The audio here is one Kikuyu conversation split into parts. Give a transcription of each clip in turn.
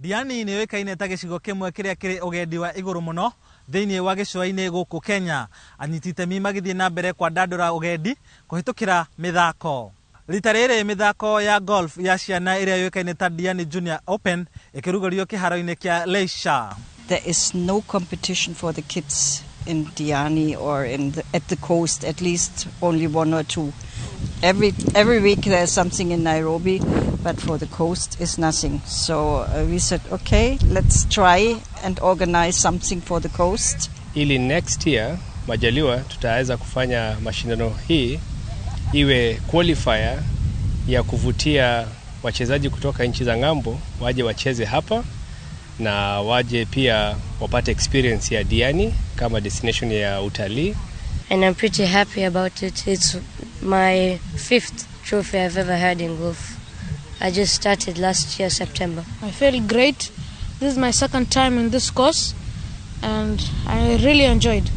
Diani nĩ yũĩkaine ta gĩcigo kĩmwe kĩrĩa kĩrĩ ũgendi wa igũrũ mũno thĩinĩ wa gĩcũa-inĩ gũkũ Kenya. Anyiti itemi magĩthiĩ na mbere kwandandũra ũgendi kũhĩtũkĩra mĩthako. Rita rĩrĩ mĩthako ya golf ya ciana ĩrĩa yũĩkaine ta Diani Junior Open ĩkĩrugũrio kĩharo-inĩ kĩa Leisure. There is no competition for the kids in Diani or at the coast, at least only one or two. Every week there's something in Nairobi, but for the coast is nothing. So we said, okay, let's try and organize something for the coast. Ili next year majaliwa tutaweza kufanya mashindano hii iwe qualifier ya kuvutia wachezaji kutoka nchi za ng'ambo waje wacheze hapa na waje pia wapate experience ya Diani kama destination ya utalii. And I'm pretty happy about it. It's my 5th trophy I've ever had in golf. I just started last year, September. I feel great. This is my second time in this course and I really enjoyed.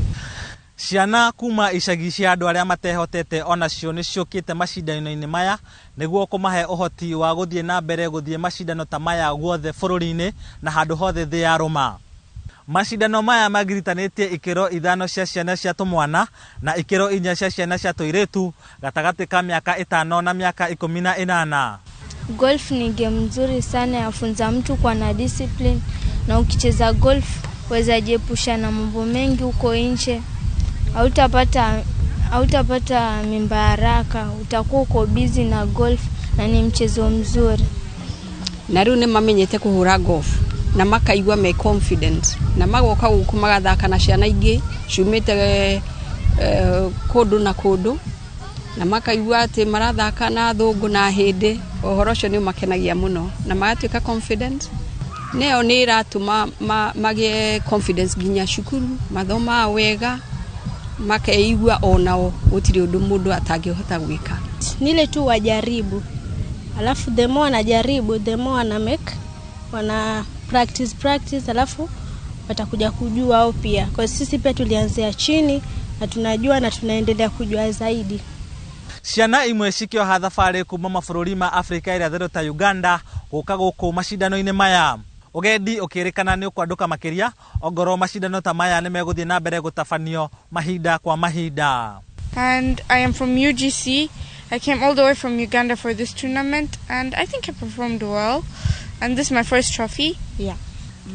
Ciana kuma icagi cia andũ arĩa matehotete onacio nĩ ciũkĩte macindano-inĩ maya nĩguo kũmahe ũhoti wa gũthiĩ na mbere gũthiĩ macindano ta maya guothe bũrũri-inĩ na handũ hothe thĩ ya rũma. Macindano maya magiritanĩtie ikĩro 5 cia ciana cia tũmwana na ikĩro 4 cia ciana cia tũirĩtu gatagatĩ ka mĩaka 5 na mĩaka 18. Golf ni game nzuri sana, yafunza mtu kuwa na discipline, na ukicheza golf waweza jiepusha na mambo mengi huko nje. Hautapata mimba haraka, utakuwa uko busy na golf na ni mchezo mzuri. Na rĩu nĩ mamenyete kũhũra golf na makaigua me confident na magoka gũkũ magathaka na ciana ingĩ ciumĩte kũndũ na kũndũ na makaigua atĩ marathaka na thũngũ na hĩndĩ. Ũhoro ũcio nĩ ũmakenagia mũno na magatuĩka confident. Nĩyo nĩ ĩratũma magĩe confidence nginya cukuru, mathomaga wega, makeigua onao gũtirĩ ũndũ mũndũ atangĩhota gwĩka. Nile tu wajaribu, alafu the more wanajaribu the more wana make, wana practice, alafu watakuja kujua wao pia. Kwa sisi pia tulianzia chini na tunajua na tunaendelea kujua zaidi. Ciana imwe cikĩoha thabarĩ kuma mabũrũri ma Afrika irathĩro ta Uganda gũka gũkũ macindano-inĩ maya. Ũgendi ũkĩrĩkana nĩ ũkwandũka makĩria ongorwo macindano ta maya nĩ megũthiĩ na mbere gũtabanio mahinda kwa mahinda. And I am from UGC. I came all the way from Uganda for this tournament and I think I performed well. And this is my first trophy. Yeah.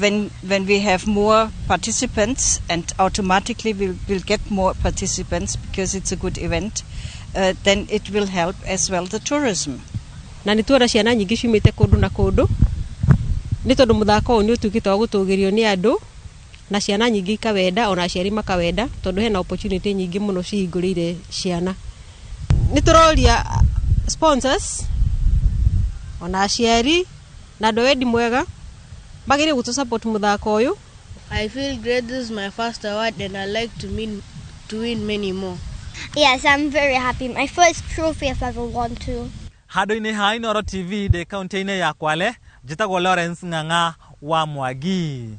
When we have more participants, and automatically we'll get more participants because it's a good event, then it will help as well the tourism. Na nĩ tuona ciana nyingĩ ciumĩte kũndũ na kũndũ nĩ tondũ mũthako ũyũ nĩ ũtuĩkĩte wa gũtũgĩrio nĩ andũ na ciana nyingĩ ikawenda ona aciari makawenda tondũ hena opportunity nyingĩ mũno cihingũrĩire ciana. Nĩ tũroria sponsors ona aciari na andũ a wendi mwega magĩrĩire gũtũ support mũthako ũyũ. I feel great. This is my first award and I like to win many more. Yes, I'm very happy. My first trophy I've ever won too. Handũ-inĩ ha Inooro TV ndĩ kaunti-inĩ ya Kwale, njĩtagwo Lawrence Ng'ang'a wa Mwangi.